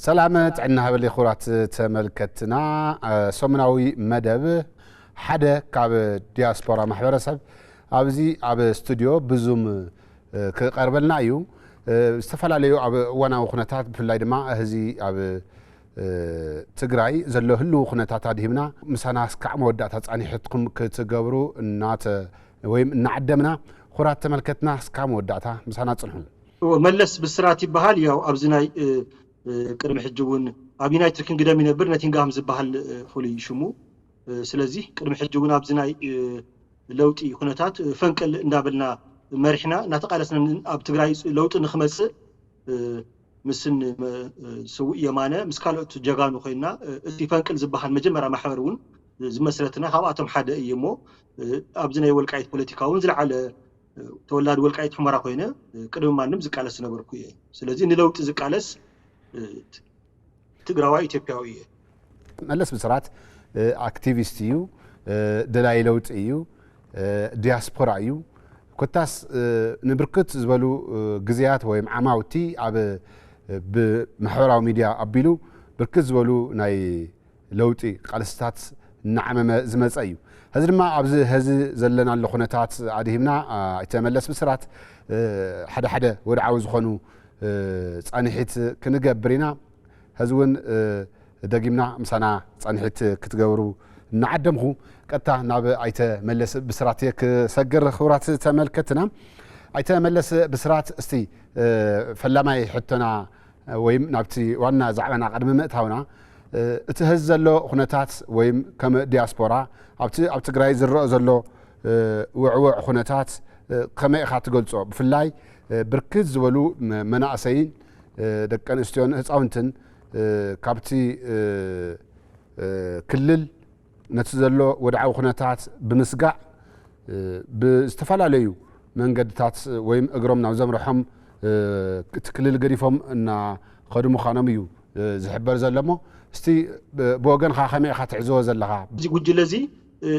ሰላም ጥዕና ሃበሊ ክቡራት ተመልከትና። ሰሙናዊ መደብ ሓደ ካብ ዲያስፖራ ማሕበረሰብ ኣብዚ ኣብ ስቱዲዮ ብዙም ክቐርበልና እዩ። ዝተፈላለዩ ኣብ እዋናዊ ኩነታት፣ ብፍላይ ድማ እዚ ኣብ ትግራይ ዘሎ ህልው ኩነታት ኣድሂብና ምሳና እስካዕ መወዳእታ ፃኒሕትኩም ክትገብሩ እናተ ወይም እናዓደምና፣ ኩራት ተመልከትና እስካዕ መወዳእታ ምሳና ፅንሑ። መለስ ብስራት ይበሃል። ያው ኣብዚ ናይ ቅድሚ ሕጂ እውን ኣብ ዩናይትድ ኪንግደም ይነብር፣ ነቲንግሃም ዝበሃል ፍሉይ ሽሙ። ስለዚህ ቅድሚ ሕጂ እውን ኣብዚ ናይ ለውጢ ኩነታት ፈንቅል እንዳበልና መሪሕና እናተቃለስና ኣብ ትግራይ ለውጢ ንክመፅእ ምስን ስውእ የማነ ምስ ካልኦት ጀጋኑ ኮይና እቲ ፈንቅል ዝበሃል መጀመርያ ማሕበር እውን ዝመስረትና ካብኣቶም ሓደ እየ እሞ ኣብዚ ናይ ወልቃይት ፖለቲካ እውን ዝለዓለ ተወላዲ ወልቃይት ሑመራ ኮይነ ቅድሚ ማንም ዝቃለስ ዝነበርኩ እየ። ስለዚ ንለውጢ ዝቃለስ ትግራዋይ ኢትዮጵያዊ እየ። መለስ ብስራት ኣክቲቪስት እዩ፣ ደላይ ለውጢ እዩ፣ ዲያስፖራ እዩ። ኮታስ ንብርክት ዝበሉ ግዜያት ወይም ዓማውቲ ኣብ ብማሕበራዊ ሚድያ ኣቢሉ ብርክት ዝበሉ ናይ ለውጢ ቃልስታት እናዓመመ ዝመፀ እዩ። ሕዚ ድማ ኣብዚ ሕዚ ዘለናሉ ኩነታት ኣድሂብና ኣይተ መለስ ብስራት ሓደ ሓደ ወድዓዊ ዝኾኑ ፃንሒት ክንገብር ኢና። ሕዚ እውን ደጊምና ምሳና ፃንሒት ክትገብሩ እናዓደምኹ ቀጥታ ናብ ኣይተ መለስ ብስራት እየ ክሰግር። ክቡራት ተመልከትና፣ ኣይተ መለስ ብስራት፣ እስቲ ፈላማይ ሕቶና ወይም ናብቲ ዋና ዛዕባና ቅድሚ ምእታውና እቲ ሕዚ ዘሎ ኩነታት ወይም ከም ዲያስፖራ ኣብቲ ኣብ ትግራይ ዝረአ ዘሎ ውዕውዕ ኩነታት ከመይ ኢኻ ትገልጾ? ብፍላይ ብርክት ዝበሉ መናእሰይን ደቂ ኣንስትዮን ህፃውንትን ካብቲ ክልል ነቲ ዘሎ ወድዓዊ ኩነታት ብምስጋዕ ብዝተፈላለዩ መንገድታት ወይም እግሮም ናብ ዘምርሖም እቲ ክልል ገዲፎም እናኸዱ ምዃኖም እዩ ዝሕበር ዘሎ። እሞ እስቲ ብወገንኻ ከመይ ኢኻ ትዕዝቦ ዘለኻ? እዚ ጉጅለ እዚ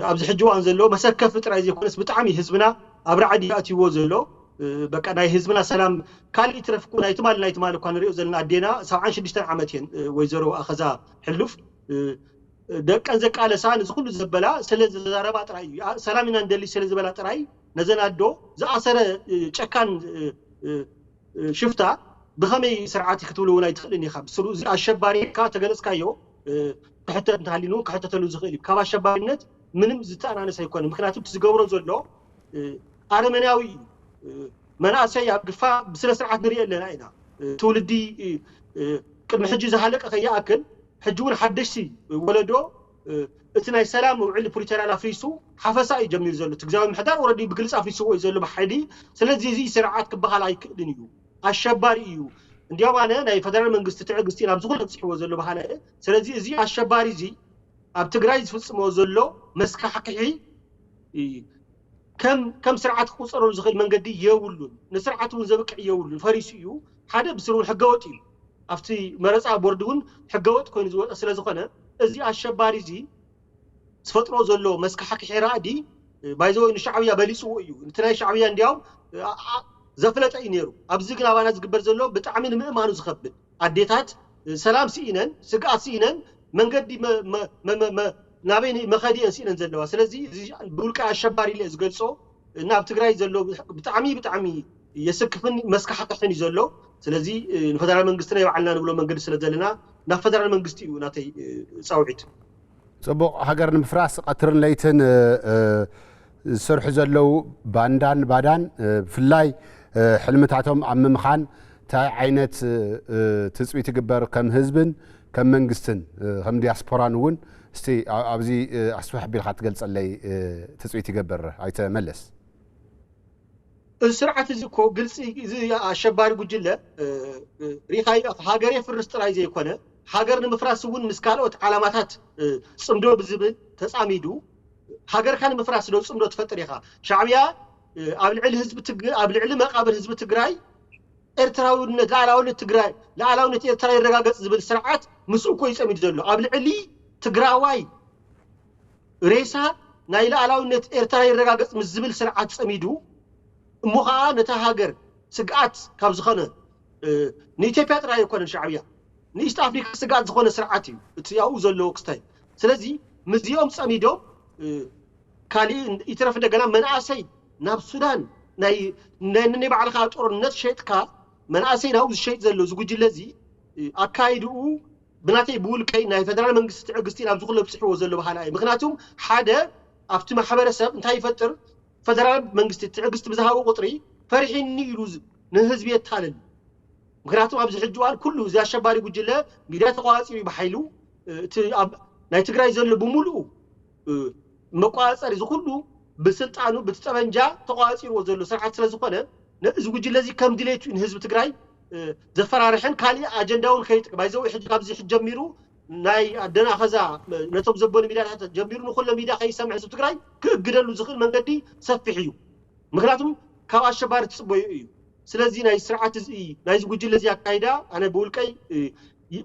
ኣብዚ ሕጂ እዋን ዘሎ መሰከፊ ጥራይ ዘይኮነስ ብጣዕሚ ህዝብና ኣብ ራዕዲ ኣትይዎ ዘሎ በቃ ናይ ህዝብና ሰላም ካልእ ይትረፍ እኮ ናይ ትማል ናይ ትማል እኳ ንሪኦ ዘለና ኣዴና ሰብዓን ሽዱሽተን ዓመት እየን ወይዘሮ ኣኸዛ ሕሉፍ ደቀን ዘቃለሳ ንዚ ኩሉ ዘበላ ስለ ዘዛረባ ጥራይ እዩ። ሰላም ኢና ንደሊ ስለ ዝበላ ጥራይ ነዘን ኣዶ ዝኣሰረ ጨካን ሽፍታ ብኸመይ ስርዓት ክትብሉ እውን ኣይትኽእልን ኢኻ። ብስሩ እዚ ኣሸባሪ ኢልካ ተገለፅካዮ ክሕተት እንተሃሊኑ ክሕተተሉ ዝኽእል እዩ። ካብ ኣሸባሪነት ምንም ዝተኣናነስ ኣይኮነን። ምክንያቱ እቲ ዝገብሮ ዘሎ ኣረመናዊ እዩ። መናእሰይ ኣብ ግፋ ብስነ ስርዓት ንሪኦ ኣለና ኢና። ትውልዲ ቅድሚ ሕጂ ዝሃለቀ ከይኣክል ሕጂ እውን ሓደሽቲ ወለዶ እቲ ናይ ሰላም ውዕሊ ፕሪቶርያ ኣፍሪሱ ሓፈሳ እዩ ጀሚሩ ዘሎ። እቲ ግዝያዊ ምምሕዳር ኦረዲ ብግልፂ ኣፍሪስዎ እዩ ዘሎ ብሓይሊ። ስለዚ እዚ ስርዓት ክበሃል ኣይክእልን እዩ፣ ኣሸባሪ እዩ። እንዲያውም ኣነ ናይ ፈደራል መንግስቲ ትዕግስቲ ናብ ዝኹሉ ኣብፅሕዎ ዘሎ በሃላ እየ። ስለዚ እዚ ኣሸባሪ እዚ ኣብ ትግራይ ዝፍፅሞ ዘሎ መስካሕክሒ ከም ከም ስርዓት ክቁፀረሉ ዝኽእል መንገዲ የብሉን። ንስርዓት እውን ዘብቅዕ የብሉን፣ ፈሪሱ እዩ። ሓደ ብስሩ እውን ሕገወጥ እዩ። ኣብቲ መረፃ ቦርድ እውን ሕገወጥ ኮይኑ ዝወፀ ስለ ዝኾነ እዚ ኣሸባሪ እዚ ዝፈጥሮ ዘሎ መስካሕክሒ ራዕዲ ባይዘወይ ንሻዕብያ በሊፅዎ እዩ። እቲ ናይ ሻዕብያ እንዲያውም ዘፍለጠ እዩ ነይሩ። ኣብዚ ግን ኣባና ዝግበር ዘሎ ብጣዕሚ ንምእማኑ ዝኸብድ ኣዴታት ሰላም ስኢነን ስግኣት ስኢነን መንገዲ ናበይ መኸዲአን ስኢነን ዘለዋ። ስለዚ ብውልቀ ኣሸባሪ ኢለ ዝገልፆ እና ኣብ ትግራይ ዘሎ ብጣዕሚ ብጣዕሚ የስክፍን መስካሕክሕን እዩ ዘሎ። ስለዚ ንፈደራል መንግስቲ ናይ ባዕልና ንብሎ መንገዲ ስለ ዘለና ናብ ፈደራል መንግስቲ እዩ ናተይ ፃውዒት። ፅቡቕ። ሃገር ንምፍራስ ቀትርን ለይትን ዝሰርሑ ዘለዉ ባንዳን ባዳን ብፍላይ ሕልምታቶም ኣብ ምምኻን እንታይ ዓይነት ትፅቢት ይግበር ከም ህዝብን ከም መንግስትን ከም ዲያስፖራን እውን እስቲ ኣብዚ ኣስፍሕ ኣቢልካ ትገልፀለይ ትፅቢት ይገብር ኣይተ መለስ? እዚ ስርዓት እዚ እኮ ግልፂ እዚ ኣሸባሪ ጉጅለ ሪኻዮ ሃገር የፍርስ ጥራይ ዘይኮነ ሃገር ንምፍራስ እውን ምስ ካልኦት ዓላማታት ፅምዶ ብዝብል ተፃሚዱ ሃገርካ ንምፍራስ ዶ ፅምዶ ትፈጥር ኢኻ። ሻዕብያ ኣብ ልዕሊ ህዝቢ ኣብ ልዕሊ መቃብር ህዝቢ ትግራይ ኤርትራውነት ላዕላውነት ትግራይ ላዕላውነት ኤርትራ ይረጋገፅ ዝብል ስርዓት ምስኡ እኮ ይፀሚዱ ዘሎ ኣብ ልዕሊ ትግራዋይ ሬሳ ናይ ላዕላውነት ኤርትራ ይረጋገፅ ምስ ዝብል ስርዓት ፀሚዱ እሞ ከዓ ነታ ሃገር ስግኣት ካብ ዝኾነ ንኢትዮጵያ ጥራይ ኣይኮነን ሻዕብያ ንኢስት ኣፍሪካ ስግኣት ዝኾነ ስርዓት እዩ እቲ ኣብኡ ዘለዎ ክስታይ። ስለዚ ምስዚኦም ፀሚዶም ካሊእ ይትረፍ እንደገና መናእሰይ ናብ ሱዳን ናይ ናይ ባዕልካ ጦርነት ሸጥካ መናእሰይ ናብኡ ዝሸጥ ዘሎ ዝጉጅለ እዚ ኣካይድኡ ብናተይ ብውልቀይ ናይ ፈደራል መንግስቲ ትዕግስቲ ናብ ዝኹሎ ብፅሕዎ ዘሎ ባህላ እዩ። ምክንያቱም ሓደ ኣብቲ ማሕበረሰብ እንታይ ይፈጥር? ፈደራል መንግስቲ ትዕግስቲ ብዝሃቦ ቁፅሪ ፈሪሒኒ ኢሉ ንህዝቢ የታልል። ምክንያቱም ኣብዚ ሕጂ እዋን ኩሉ እዚ ኣሸባሪ ጉጅለ ሚድያ ተቋፂሩ ብሓይሉ እቲ ናይ ትግራይ ዘሎ ብምሉኡ መቋፀሪ ዝኩሉ ብስልጣኑ ብቲ ጠበንጃ ተቋፂርዎ ዘሎ ስርዓት ስለዝኮነ እዚ ጉጅለ እዚ ከም ድሌቱ ንህዝቢ ትግራይ ዘፈራርሕን ካሊእ ኣጀንዳ እውን ከይጥቅ ባይዘው ሕጂ ካብዚ ሕጂ ጀሚሩ ናይ ኣደናኸዛ ነቶም ዘበኑ ሚድያታት ጀሚሩ ንኩሎ ሚድያ ከይሰምዕ ህዝቢ ትግራይ ክእግደሉ ዝኽእል መንገዲ ሰፊሕ እዩ። ምክንያቱም ካብ ኣሸባሪ ትፅበዮ እዩ። ስለዚ ናይ ስርዓት እዚ ናይዚ ጉጅለ እዚ ኣካይዳ ኣነ ብውልቀይ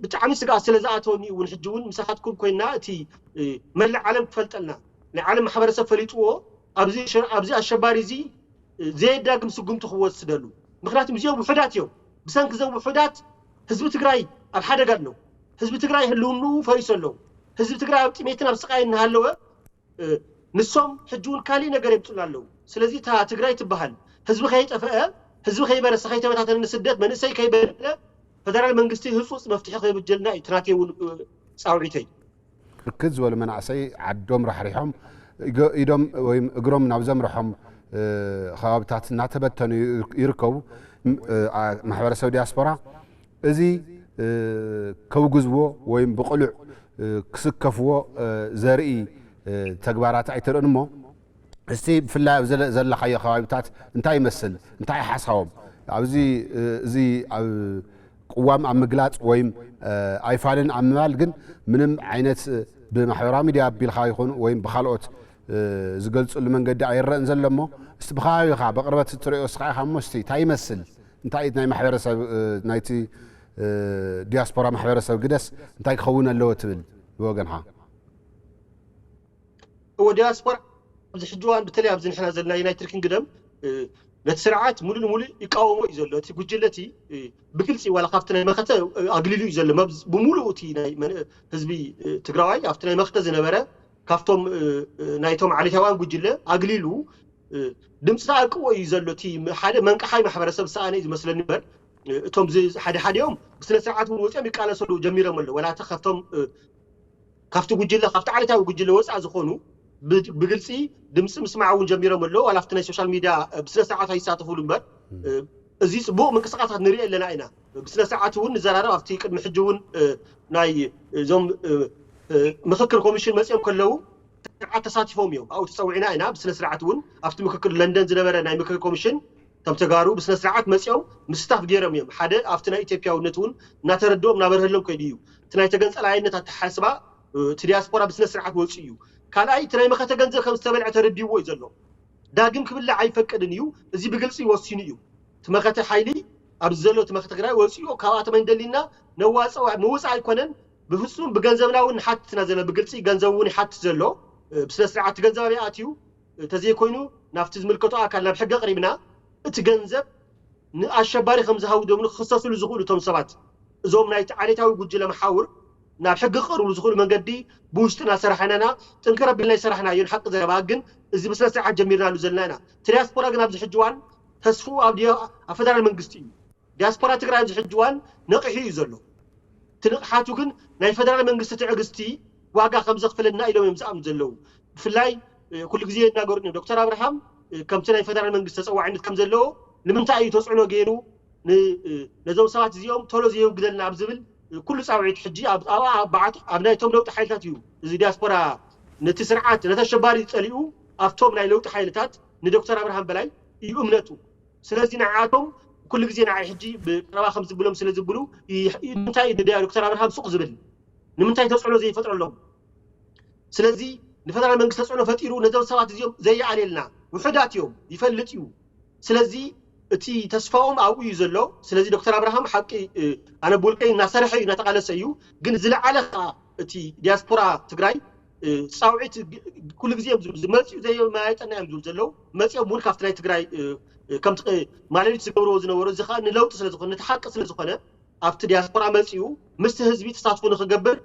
ብጣዕሚ ስግኣት ስለ ዝኣተወኒ እውን ሕጂ እውን ምሳኻትኩም ኮይና እቲ መላእ ዓለም ክፈልጠልና ናይ ዓለም ማሕበረሰብ ፈሊጥዎ ኣብዚ ኣሸባሪ እዚ ዘየዳግም ስጉምቲ ክወስደሉ። ምክንያቱም እዚኦም ውሑዳት እዮም። ብሰንኪ እዞም ውሑዳት ህዝቢ ትግራይ ኣብ ሓደጋ ኣሎ። ህዝቢ ትግራይ ህልውንኡ ፈሪሱ ኣሎ። ህዝቢ ትግራይ ኣብ ጥሜትን ኣብ ስቃይን እናሃለወ ንሶም ሕጂ እውን ካሊእ ነገር የምፅሉ ኣለዉ። ስለዚ እታ ትግራይ ትበሃል ህዝቢ ከይጠፈአ ህዝቢ ከይበረሰ ከይተበታተነ ንስደት መንእሰይ ከይበለ ፈደራል መንግስቲ ህፁፅ መፍትሒ ከይብጀልና እዩ ትናቴ እውን ፃውዒተይ። ብርክት ዝበሉ መናእሰይ ዓዶም ራሕሪሖም ኢዶም ወይም እግሮም ናብ ዘምርሖም ከባብታት እናተበተኑ ይርከቡ። ማሕበረሰብ ዲያስፖራ እዚ ከውግዝዎ ወይም ብቕሉዕ ክስከፍዎ ዘርኢ ተግባራት ኣይትርእን እሞ እስቲ ብፍላይ ኣብ ዘለኻዮ ከባቢታት እንታይ ይመስል እንታይ ሓሳቦም ኣብዚ እዚ ኣብ ቅዋም ኣብ ምግላፅ ወይም ኣይፋልን ኣብ ምባል ግን ምንም ዓይነት ብማሕበራዊ ሚድያ ኣቢልካ ይኹን ወይም ብካልኦት ዝገልፅሉ መንገዲ ኣይረአን ዘሎ እሞ እስቲ ብከባቢኻ ብቅርበት እትሪኦ እስኻ ኢኻ እሞ እስቲ እንታይ ይመስል እንታይ ናይ ማሕበረሰብ ናይቲ ዲያስፖራ ማሕበረሰብ ግደስ እንታይ ክኸውን ኣለዎ ትብል ብወገንኻ እወ ዲያስፖራ ኣብዚ ሕጂ እዋን ብተለይ ኣብዚ ንሕና ዘለና ዩናይትድ ኪንግደም ነቲ ስርዓት ሙሉእ ንሙሉእ ይቃወሞ እዩ ዘሎ። እቲ ጉጅለ እቲ ብግልፂ ዋላ ካብቲ ናይ መኸተ ኣግሊሉ እዩ ዘሎ። ብሙሉእ እቲ ናይ ህዝቢ ትግራዋይ ኣብቲ ናይ መኸተ ዝነበረ ካብቶም ናይቶም ዓሌታውያን ጉጅለ ኣግሊሉ ድምፂ ተኣቅቦ እዩ ዘሎ። እቲ ሓደ መንቀሓይ ማሕበረሰብ ዝሰኣነ እዩ ዝመስለኒ እምበር እቶም ሓደ ሓዲኦም ብስነ ስርዓት እውን ወፂኦም ይቃለሰሉ ጀሚሮም ኣለዉ። ዋላ እቲ ካብቶም ካብቲ ጉጅለ ካብቲ ዓሌታዊ ጉጅለ ወፃእ ዝኾኑ ብግልፂ ድምፂ ምስማዕ እውን ጀሚሮም ኣለዉ። ዋላ ኣብቲ ናይ ሶሻል ሚድያ ብስነ ስርዓት ኣይሳተፉሉ እምበር እዚ ፅቡቅ ምንቅስቃሳት ንሪኦ ኣለና ኢና። ብስነ ስርዓት እውን ንዘራረብ ኣብቲ ቅድሚ ሕጂ እውን ናይ እዞም ምክክር ኮሚሽን መፂኦም ከለዉ ስርዓት ተሳቲፎም እዮም። ኣብኡ ተፀዊዕና ኢና ብስነ ስርዓት እውን ኣብቲ ምክክር ለንደን ዝነበረ ናይ ምክክር ኮሚሽን ከም ተጋሩ ብስነ ስርዓት መፂኦም ምስታፍ ገይሮም እዮም። ሓደ ኣብቲ ናይ ኢትዮጵያውነት እውን እናተረድኦም እናበርሀሎም ከይዱ እዩ። እቲ ናይ ተገንፀላይነት ኣተሓሳስባ እቲ ዲያስፖራ ብስነ ስርዓት ወፂኡ እዩ። ካልኣይ እቲ ናይ መኸተ ገንዘብ ከም ዝተበልዐ ተረዲዎ እዩ ዘሎ። ዳግም ክብላዕ ኣይፈቅድን እዩ። እዚ ብግልፂ ወሲኑ እዩ። እቲ መኸተ ሓይሊ ኣብዚ ዘሎ እቲ መኸተ ትግራይ ወፂኡ ካብኣቶም ኣይንደሊና ነዋፀ ምውፃእ ኣይኮነን ብፍፁም ብገንዘብና እውን ንሓትትና ዘለና ብግልፂ ገንዘብ እውን ይሓትት ዘሎ ብስነ ስርዓት ገንዘብ ኣበይ ኣትዩ ተዘይኮይኑ ናብቲ ዝምልከቶ ኣካል ናብ ሕጊ ኣቅሪብና እቲ ገንዘብ ንኣሸባሪ ከም ዝሃቡ ዶም ክክሰስሉ ዝኽእሉ እቶም ሰባት እዞም ናይቲ ዓሌታዊ ጉጅለ መሓውር ናብ ሕጊ ክቀርብሉ ዝኽእሉ መንገዲ ብውሽጥና ሰራሕናና ጥንክር ኣቢልና ይሰራሕና እዮን ሓቂ ዘረባ ግን እዚ ብስነ ስርዓት ጀሚርናሉ ዘለና ኢና እቲ ዲያስፖራ ግን ኣብዚ ሕጂ እዋን ተስፍኡ ኣብ ዲዮ ኣብ ፈደራል መንግስቲ እዩ ዲያስፖራ ትግራይ ኣብዚ ሕጂ እዋን ነቂሑ እዩ ዘሎ እቲ ንቕሓቱ ግን ናይ ፈደራል መንግስቲ ትዕግስቲ ዋጋ ከም ዘኽፍለና ኢሎም እዮም ዝኣምኑ ዘለዉ ብፍላይ ኩሉ ግዜ ይናገሩ እዮም ዶክተር ኣብርሃም ከምቲ ናይ ፈደራል መንግስቲ ተፀዋዕነት ከም ዘለዎ ንምንታይ እዩ ተፅዕኖ ገይሩ ነዞም ሰባት እዚኦም ቶሎ ዘየውግደልና ኣብ ዝብል ኩሉ ፃውዒት ሕጂ ኣብ ናይቶም ለውጢ ሓይልታት እዩ እዚ ዲያስፖራ ነቲ ስርዓት ነቲ ኣሸባሪ ፀሊኡ ኣብቶም ናይ ለውጢ ሓይልታት ንዶክተር ኣብርሃም በላይ እዩ እምነቱ ስለዚ ንዓቶም ኩሉ ግዜ ንዓይ ሕጂ ብቀረባ ከም ዝብሎም ስለ ዝብሉ እንታይ እዩ ዶክተር ኣብርሃም ሱቕ ዝብል ንምንታይ ተፅዕኖ ዘይፈጥረሎም ስለዚ ንፈደራል መንግስቲ ተፅዕኖ ፈጢሩ ነዞም ሰባት እዚኦም ዘየኣልየልና ውሑዳት እዮም ይፈልጥ እዩ ስለዚ እቲ ተስፋኦም ኣብኡ እዩ ዘሎ ስለዚ ዶክተር ኣብርሃም ሓቂ ኣነ ብውልቀይ እናሰርሐ እዩ እናተቃለሰ እዩ ግን ዝለዓለ ከዓ እቲ ዲያስፖራ ትግራይ ፃውዒት ኩሉ ግዜ እዮም ዝብሉ ዝመፅኡ ዘየመያየጠና እዮም ዝብሉ ዘለዉ መፂኦም እውን ካብቲ ናይ ትግራይ ከምቲ ማለሊት ዝገብርዎ ዝነበሩ እዚ ከዓ ንለውጢ ስለዝኮነ ነቲ ሓቂ ስለዝኮነ ኣብቲ ዲያስፖራ መፂኡ ምስቲ ህዝቢ ተሳትፎ ንክገብር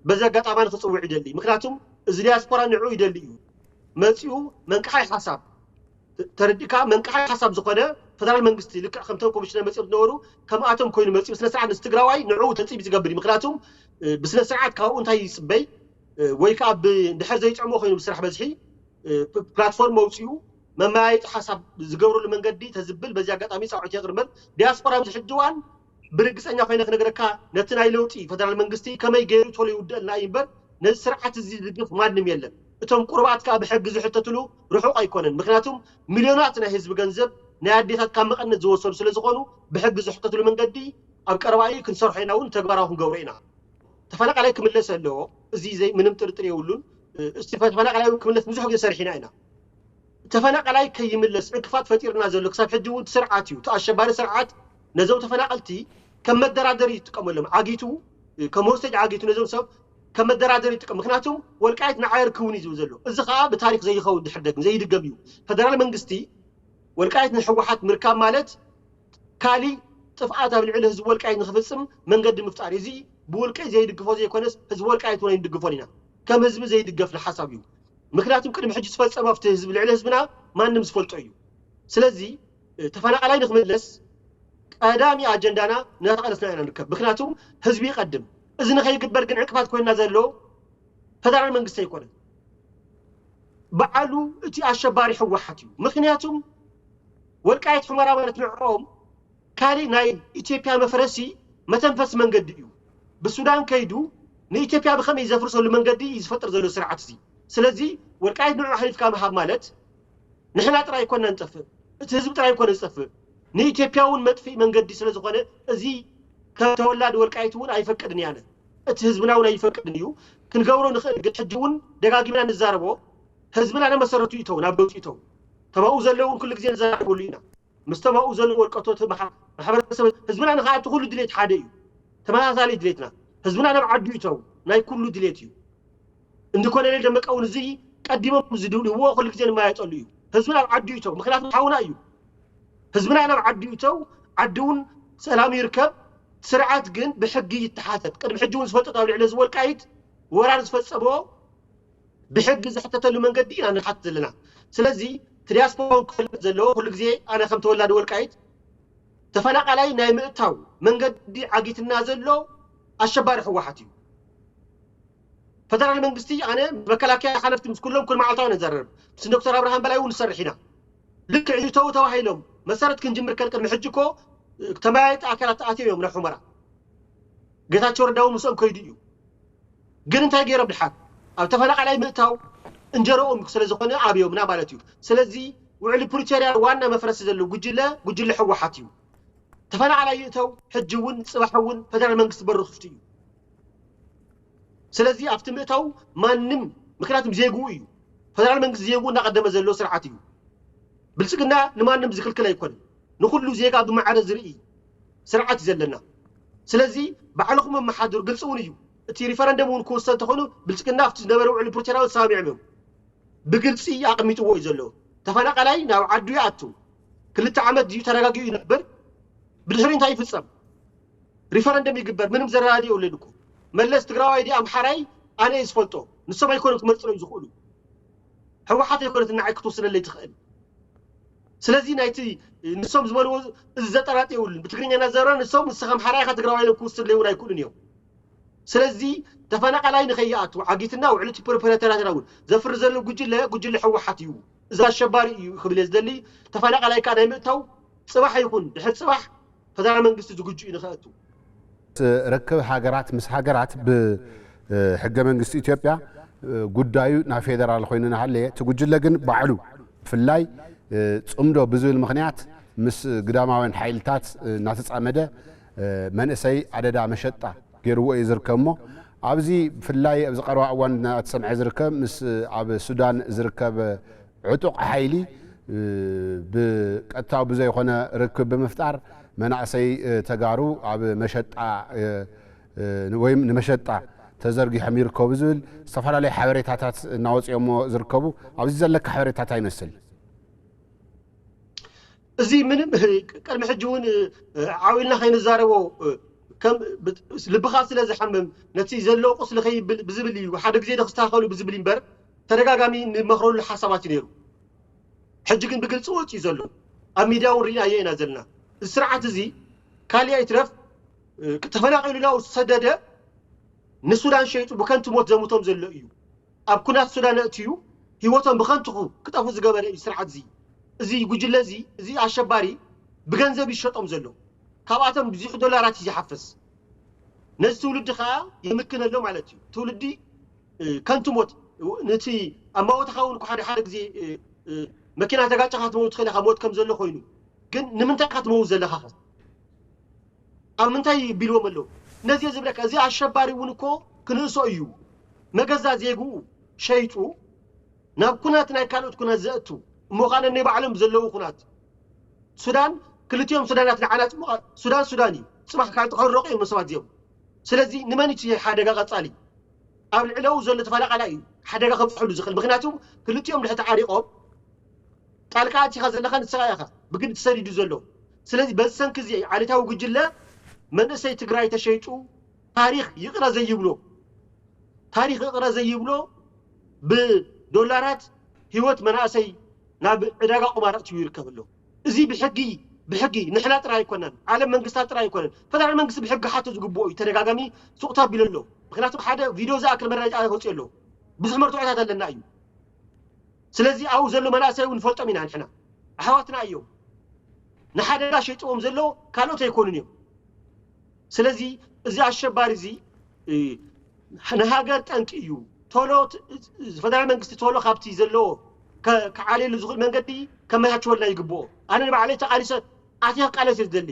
በዚ ኣጋጣሚ ንክፅውዕ ይደሊ። ምክንያቱም እዚ ዲያስፖራ ንዑ ይደሊ እዩ። መፂኡ መንቅሓይ ሓሳብ ተረዲእካ፣ መንቅሓይ ሓሳብ ዝኾነ ፈደራል መንግስቲ ልክዕ ከምቶም ኮሚሽነር መፂኦም ዝነበሩ ከምኣቶም ኮይኑ መፂኡ ስነ ስርዓት ምስ ትግራዋይ ንዑ ተፅቢት ዝገብር እዩ። ምክንያቱም ብስነ ስርዓት ካብኡ እንታይ ይፅበይ ወይ ከዓ ድሕር ዘይጥዕሞ ኮይኑ ብስራሕ በዝሒ ፕላትፎርም መውፅኡ መመያየጢ ሓሳብ ዝገብርሉ መንገዲ ተዝብል በዚ ኣጋጣሚ ፃውዒት የቕርብ። ዲያስፖራ ኣብዚ ሕጂ እዋን ብርግፀኛ ኮይነ ክነግረካ ነቲ ናይ ለውጢ ፈደራል መንግስቲ ከመይ ገይሩ ቶሎ ይውደልና እዩ እምበር ነዚ ስርዓት እዚ ዝድግፍ ማንም የለን። እቶም ቁርባት ከዓ ብሕጊ ዝሕተትሉ ርሑቕ ኣይኮነን። ምክንያቱም ሚልዮናት ናይ ህዝቢ ገንዘብ ናይ ኣዴታት ካብ መቐነት ዝወሰዱ ስለ ዝኾኑ ብሕጊ ዝሕተትሉ መንገዲ ኣብ ቀረባ እዩ ክንሰርሖ ኢና እውን ተግባራዊ ክንገብሮ ኢና። ተፈናቃላይ ክምለስ ኣለዎ። እዚ ዘይ ምንም ጥርጥር የብሉን። እስቲ ተፈናቃላይ ክምለስ ብዙሕ ግዜ ሰሪሕና ኢና። ተፈናቃላይ ከይምለስ ዕንቅፋት ፈጢርና ዘሎ ክሳብ ሕጂ እውን ስርዓት እዩ። እቲ ኣሸባሪ ስርዓት ነዞም ተፈናቀልቲ ከም መደራደሪ ይጥቀመሎም። ዓጊቱ ከም ሆስቴጅ ዓጊቱ ነዞም ሰብ ከም መደራደሪ ይጥቀም። ምክንያቱም ወልቃይት ንዓይ ርክቡኒ ዝብል ዘሎ እዚ ከዓ ብታሪክ ዘይኸውን ድሕር ደግም ዘይድገም እዩ። ፈደራል መንግስቲ ወልቃይት ንሕወሓት ምርካብ ማለት ካሊእ ጥፍኣት ኣብ ልዕሊ ህዝቢ ወልቃይት ንክፍፅም መንገዲ ምፍጣር እዚ ብውልቀይ ዘይድግፎ ዘይኮነስ ህዝቢ ወልቃይት እውን ኣይንድግፎን ኢና። ከም ህዝቢ ዘይድገፍ ንሓሳብ እዩ። ምክንያቱም ቅድሚ ሕጂ ዝፈፀመ ኣብቲ ህዝቢ ልዕሊ ህዝብና ማንም ዝፈልጦ እዩ። ስለዚ ተፈናቃላይ ንክምለስ ቀዳሚ ኣጀንዳና እናተቃለስና ኢና ንርከብ። ምክንያቱም ህዝቢ ይቀድም። እዚ ንከይግበር ግን ዕንቅፋት ኮይና ዘሎ ፈደራል መንግስቲ ኣይኮነን። በዓሉ እቲ ኣሸባሪ ህወሓት እዩ። ምክንያቱም ወልቃይት ሑመራ ማለት ንዕኦም ካሊእ ናይ ኢትዮጵያ መፍረሲ መተንፈሲ መንገዲ እዩ። ብሱዳን ከይዱ ንኢትዮጵያ ብኸመይ ዘፍርሰሉ መንገዲ እዩ ዝፈጥር ዘሎ ስርዓት እዚ። ስለዚ ወልቃይት ንዑ ኣሕሊፍካ ምሃብ ማለት ንሕና ጥራይ ኮና ንጠፍእ፣ እቲ ህዝቢ ጥራይ ኮነ ዝጠፍእ ንኢትዮጵያ እውን መጥፍኢ መንገዲ ስለ ዝኾነ እዚ ከም ተወላዲ ወልቃይት እውን ኣይፈቅድን እያነ። እቲ ህዝብና እውን ኣይፈቅድን እዩ። ክንገብሮ ንኽእል ግን ሕጂ እውን ደጋጊምና ንዛረቦ ህዝብና ነመሰረቱ ይተው ናብ ለውጢ ይተው ተማኡ ዘለውን ኩሉ ግዜ ንዘራረበሉ ኢና። ምስ ተማኡ ዘሎ ወልቀቶት ማሕበረሰብ ህዝብና ንክኣቱ ኩሉ ድሌት ሓደ እዩ። ተመሳሳሊ ድሌትና ህዝብና ናብ ዓዱ ይተው ናይ ኩሉ ድሌት እዩ። እንዲ ኮሎኔል ደመቀ እውን እዚ ቀዲሞም ዝድብልዎ ኩሉ ግዜ ንመያየጠሉ እዩ። ህዝብና ኣብ ዓዱ ይተው ምክንያቱ ሓውና እዩ። ህዝብና ናብ ዓዱ ይተው ዓዲ እውን ሰላም ይርከብ። ስርዓት ግን ብሕጊ ይተሓተት። ቅድሚ ሕጂ እውን ዝፈልጦ ኣብ ልዕሊ ህዝቢ ወልቃይት ወራር ዝፈፀሞ ብሕጊ ዝሕተተሉ መንገዲ ኢና ንሓት ዘለና። ስለዚ እቲ ዲያስፖራ ክፈልጥ ዘለዎ ኩሉ ግዜ ኣነ ከም ተወላዲ ወልቃይት ተፈናቃላይ ናይ ምእታው መንገዲ ዓጊትና ዘሎ ኣሸባሪ ህወሓት እዩ። ፈደራል መንግስቲ ኣነ መከላከያ ሓለፍቲ ምስ ኩሎም ኩል መዓልታዊ ነዘረርብ ምስ ዶክተር ኣብርሃም በላይ እውን ንሰርሕ ኢና። ልክዕ ይተው ተባሂሎም መሰረት ክንጅምር ከል ቅድሚ ሕጂ እኮ ተመያየጢ ኣካላት ተኣትዮም እዮም ናብ ሑመራ። ጌታቸው ረዳ እውን ምስኦም ከይዱ እዩ። ግን እንታይ ገይሮም ድሓር ኣብ ተፈናቃላይ ምእታው እንጀረኦም ስለ ዝኾነ ኣብዮምና ማለት እዩ። ስለዚ ውዕሊ ፕሪቶርያ ዋና መፍረሲ ዘሎ ጉጅለ ጉጅለ ህወሓት እዩ። ተፈናቃላይ ይእተው ሕጂ እውን ፅባሕ እውን ፈደራል መንግስቲ በሩ ክፍቲ እዩ። ስለዚ ኣብቲ ምእታው ማንም ምክንያቱም ዜግኡ እዩ። ፈደራል መንግስቲ ዜግኡ እናቀደመ ዘሎ ስርዓት እዩ። ብልፅግና ንማንም ዝክልክል ኣይኮነን። ንኩሉ ዜጋ ብማዕረ ዝርኢ ስርዓት እዩ ዘለና። ስለዚ ባዕልኹም ኣመሓድሩ ግልፂ እውን እዩ። እቲ ሪፈረንደም እውን ክውሰን እንተኾይኑ ብልፅግና ኣብቲ ዝነበረ ውዕሊ ፕሪቶርያ እውን ተሰማሚዖም እዮም። ብግልፂ ኣቐሚጥዎ እዩ ዘሎ። ተፈናቃላይ ናብ ዓዱ ይኣቱ። ክልተ ዓመት ድዩ ተረጋጊኡ ይነብር? ብድሕሪ እንታይ ይፍፀም? ሪፈረንደም ይግበር ምንም ዘረዳድእ የብለን እኮ። መለስ ትግራዋይ ድዩ ኣምሓራይ ኣነ እየ ዝፈልጦ። ንሶም ኣይኮኑን ክመርፅሎም ዝኽእሉ። ህወሓት ኣይኮነትን ንዓይ ክትውስነለይ ትኽእል። ስለዚ ናይቲ ንሶም ዝበልዎ እዚ ዘጠራጥ የብሉን። ብትግርኛ እናዘረረ ንሶም ንስኻ ኣምሓራይ ኢኻ ትግራዋይ ኢሎም ክውስንለይ እውን ኣይክእሉን እዮም። ስለዚ ተፈናቃላይ ንኸይኣቱ ዓጊትና ውዕሊ ፕሪቶርያና እውን ዘፍሪ ዘሎ ጉጅለ ጉጅለ ህወሓት እዩ። እዚ ኣሸባሪ እዩ ክብል እየ ዝደሊ። ተፈናቃላይ ከዓ ናይ ምእታው ፅባሕ ይኹን ድሕር ፅባሕ ፈደራል መንግስቲ ዝግጁ እዩ ንኸእቱ። ርክብ ሃገራት ምስ ሃገራት ብሕገ መንግስቲ ኢትዮጵያ ጉዳዩ ናብ ፌደራል ኮይኑ እናሃለየ እቲ ጉጅለ ግን ባዕሉ ብፍላይ ፅምዶ ብዝብል ምኽንያት ምስ ግዳማውያን ሓይልታት እናተፃመደ መንእሰይ ኣደዳ መሸጣ ገይርዎ እዩ ዝርከብ እሞ ኣብዚ ብፍላይ ኣብዚ ቀረባ እዋን እናተሰምዐ ዝርከብ ምስ ኣብ ሱዳን ዝርከብ ዕጡቕ ሓይሊ ብቀጥታዊ ብዘይኮነ ርክብ ብምፍጣር መናእሰይ ተጋሩ ኣብ መሸጣ ወይም ንመሸጣ ተዘርጊሖም ይርከቡ ዝብል ዝተፈላለዩ ሓበሬታታት እናወፅኦሞ ዝርከቡ ኣብዚ ዘለካ ሓበሬታታት ይመስል። እዚ ምንም ቅድሚ ሕጂ እውን ዓው ኢልና ከይንዛረቦ፣ ከም ልብኻ ስለ ዝሓምም፣ ነቲ ዘሎ ቁስሊ ከይብል ብዝብል እዩ፣ ሓደ ግዜ ዶ ክስተኻኸሉ ብዝብል እምበር፣ ተደጋጋሚ ንመኽረሉ ሓሳባት እዩ ነይሩ። ሕጂ ግን ብግልፂ ወፂኡ ዘሎ፣ ኣብ ሚድያ እውን ርኢናዮ ኢና ዘለና። እዚ ስርዓት እዚ ካሊእ ኣይትረፍ፣ ተፈናቒሉ ናብ ዝተሰደደ፣ ንሱዳን ሸይጡ ብከንቱ ሞት ዘሙቶም ዘሎ እዩ። ኣብ ኩናት ሱዳን ኣእትዩ ህይወቶም ብኸንቱ ክጠፉ ዝገበረ እዩ ስርዓት እዚ። እዚ ጉጅለ እዚ፣ እዚ ኣሸባሪ ብገንዘብ ይሸጦም ዘሎ። ካብኣቶም ብዙሕ ዶላራት እዩ ዝሓፍስ። ነዚ ትውልዲ ከዓ ይምክነሎ ማለት እዩ። ትውልዲ ከንቱ ሞት፣ ነቲ ኣማወትኻ እውን ሓደ ሓደ ግዜ መኪና ተጋጨኻ ትመውት ትኽእል ኢኻ፣ ሞት ከም ዘሎ ኮይኑ። ግን ንምንታይ ኢኻ ትመውት ዘለኻ? ኣብ ምንታይ ቢልዎም ኣለዉ? ነዚ ዝብለካ፣ እዚ ኣሸባሪ እውን እኮ ክንእሶ እዩ። መገዛ ዜግኡ ሸይጡ ናብ ኩናት፣ ናይ ካልኦት ኩናት ዘእቱ እሞ፣ ኻነ ናይ ባዕሎም ዘለዉ ኩናት፣ ሱዳን፣ ክልቲኦም ሱዳናት ንዓና ፅቡቕ፣ ሱዳን ሱዳን እዩ። ፅባሕ ካብ ተኸረቑ እዮም ሰባት እዚኦም። ስለዚ ንመን እዩ ሓደጋ ቀፃሊ? ኣብ ልዕለኡ ዘሎ ተፈናቓላይ እዩ ሓደጋ ከብፅሐሉ ዝኽእል። ምክንያቱ ክልቲኦም ድሕሪ ተዓሪቖም፣ ጣልቃ ኣቲኻ ዘለኻ ንስኻ ኢኻ ብግዲ ተሰዲዱ ዘሎ። ስለዚ በዚ ሰንኪ እዚ ዓሌታዊ ጉጅለ መንእሰይ ትግራይ ተሸይጡ፣ ታሪኽ ይቕረ ዘይብሎ፣ ታሪኽ ይቕረ ዘይብሎ፣ ብዶላራት ህይወት መናእሰይ ናብ ዕዳጋ ቁማር ኣእትዩ ይርከብ ኣሎ። እዚ ብሕጊ፣ ብሕጊ ንሕና ጥራይ ኣይኮነን፣ ዓለም መንግስታት ጥራይ ኣይኮነን፣ ፈደራል መንግስቲ ብሕጊ ሓቶ ዝግብኦ እዩ። ተደጋጋሚ ሱቕታ ኣቢሉ ኣሎ። ምክንያቱ ሓደ ቪድዮ ዝኣክል መረጃ ወፂኡ ኣሎ። ብዙሕ መርትዖታት ኣለና እዩ። ስለዚ ኣብኡ ዘሎ መናእሰይ እውን ንፈልጦም ኢና ንሕና። ኣሕዋትና እዮም። ንሓደጋ ሸይጥዎም ዘሎ ካልኦት ኣይኮኑን እዮም። ስለዚ እዚ ኣሸባሪ እዚ፣ እ፣ ንሃገር ጠንቂ እዩ። ቶሎ ት-፣ ፈደራል መንግስቲ ቶሎ ካብቲ ዘለዎ ከ-፣ ክዓልየሉ ዝኽእል መንገዲ ከመቻችወልና ይግብኦ። ኣነ ንባዕለይ ተቓሊሰ ኣትየ ክቃለስ እየ ዝደሊ።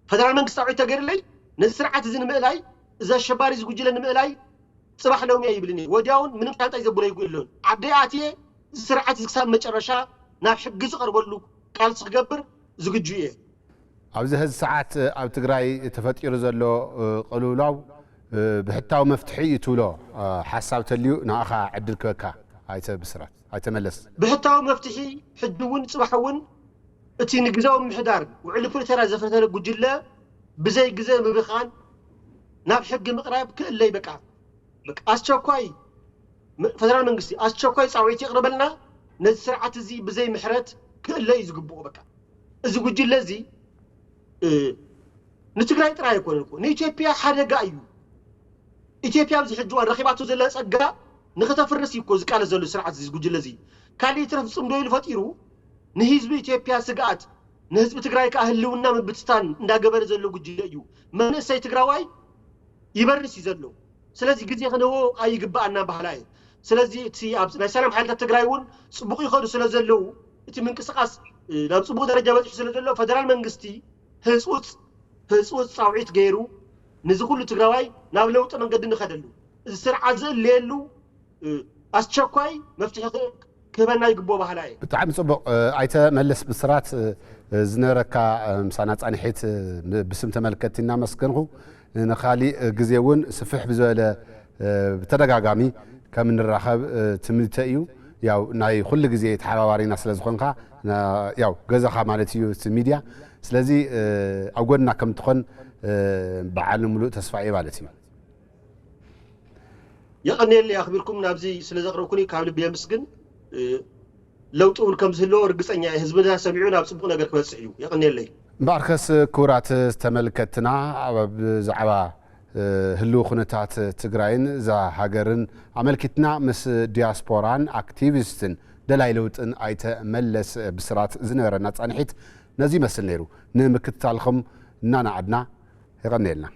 ፈደራል መንግስታዊ ተገይርለይ፣ ነዚ ስርዓት እዚ ንምእላይ፣ እዚ ኣሸባሪ እዚ ጉጅለ ንምእላይ፣ ጽባሕ ሎሚ ኣይብልን እየ። ወዲያውን ምንም ጣልቃ ዘብሎ ይጉ የለን። ዓደይ ኣትየ፣ እዚ ስርዓት እዚ ክሳብ መጨረሻ ናብ ሕጊ ዝቐርበሉ ቃልሲ ክገብር ዝግጁ እየ። ኣብዚ ሕዚ ሰዓት ኣብ ትግራይ ተፈጢሩ ዘሎ፣ እ፣ ቅልውላው፣ እ፣ ብሕታዊ መፍትሒ እዩ ትብሎ፣ እ፣ ሓሳብ ተልዩ ንኣኻ ዕድል ክበካ። ኣይተ ብስራት፣ ኣይተ መለስ። ብሕታዊ መፍትሒ ሕጂ እውን ጽባሕ እውን እቲ ንግዛዊ ምምሕዳር ውዕሊ ፕሪቶርያ ዘፈተለ ጉጅለ ብዘይ ግዜ ምብኻን ናብ ሕጊ ምቕራብ ክእለይ በቃ። በቃ ኣስቸኳይ ም-፣ ፈደራል መንግስቲ ኣስቸኳይ ጻውዒት የቕርበልና። ነዚ ስርዓት እዚ ብዘይ ምሕረት ክእለ እዩ ዝግብኦ። በቃ እዚ ጉጅለ እዚ፣ እ፣ ንትግራይ ጥራይ ኣይኮነን እኮ፣ ንኢትዮጵያ ሓደጋ እዩ። ኢትዮጵያ ኣብዚ ሕጂ እዋን ረኺባቶ ዘላ ጸጋ ንኽተፍርስ እዩ እኮ ዝቃለስ ዘሎ ስርዓት እዚ፣ ጉጅለ እዚ። ካልእ ይትረፍ ጽምዶ ኢሉ ፈጢሩ ንህዝቢ ኢትዮጵያ ስግኣት፣ ንህዝቢ ትግራይ ከኣ ህልውና ምብትታን እንዳገበረ ዘሎ ጉጅለ እዩ። መንእሰይ ትግራዋይ ይበርስ እዩ ዘሎ። ስለዚ ግዜ ክንህቦ ኣይግባኣና ባህላ እየ። ስለዚ እቲ ኣብ ናይ ሰላም ሓይልታት ትግራይ እውን ጽቡቕ ይኸዱ ስለ ዘለዉ፣ እቲ ምንቅስቃስ፣ እ፣ ናብ ጽቡቕ ደረጃ በጺሑ ስለ ዘሎ፣ ፈደራል መንግስቲ ህጹጽ፣ ህጹጽ ጻውዒት ገይሩ ንዚ ኩሉ ትግራዋይ ናብ ለውጢ መንገዲ ንኸደሉ፣ እዚ ስርዓት ዝእለየሉ፣ እ፣ ኣስቸኳይ መፍትሒ ክ-፣ ክህበና ይግብኦ ባህላ እየ። ብጣዕሚ ጽቡቕ። እ፣ ኣይተ መለስ ብስራት፣ እ፣ ዝነበረካ፣ እ፣ ምሳና ጻንሒት፣ እ፣ ብ-፣ ብስም ተመልከትቲ እናመስገንኹ፣ እ፣ ንኻሊእ፣ እ፣ ግዜ እውን ስፍሕ ብዝበለ፣ እ፣ ብተደጋጋሚ ከም እንራኸብ፣ እ፣ ትምኒተይ እዩ። ያው ናይ ኩሉ ግዜ ተሓባባሪና ስለ ዝኾንካ፣ ና-፣ ያው ገዛኻ ማለት እዩ እቲ ሚድያ። ስለዚ፣ እ፣ ኣብ ጎንና ከም ትኾን፣ እ፣ በዓል ሙሉእ ተስፋ እየ ማለት እዩ። የቐንየለይ ኣኽቢርኩም ናብዚ ስለ ዘቕረብኩኒ ካብ ልቢ የምስግን። እ፣ ለውጢ እውን ከም ዝህልዎ ርግጸኛ እየ። ህዝብና ሰሚዑ ናብ ጽቡቕ ነገር ክበጽሕ እዩ። የቐንየለይ። እምበኣርከስ ክቡራት ተመልከትና፣ ኣብ ብዛዕባ፣ እ፣ ህልው ኩነታት ትግራይን እዛ ሃገርን ኣመልኪትና ምስ ዲያስፖራን ኣክቲቪስትን ደላይ ለውጥን ኣይተ መለስ ብስራት ዝነበረና ጻንሒት ነዚ ይመስል ነይሩ። ንምክትታልኩም እናነኣድና የቐንየልና።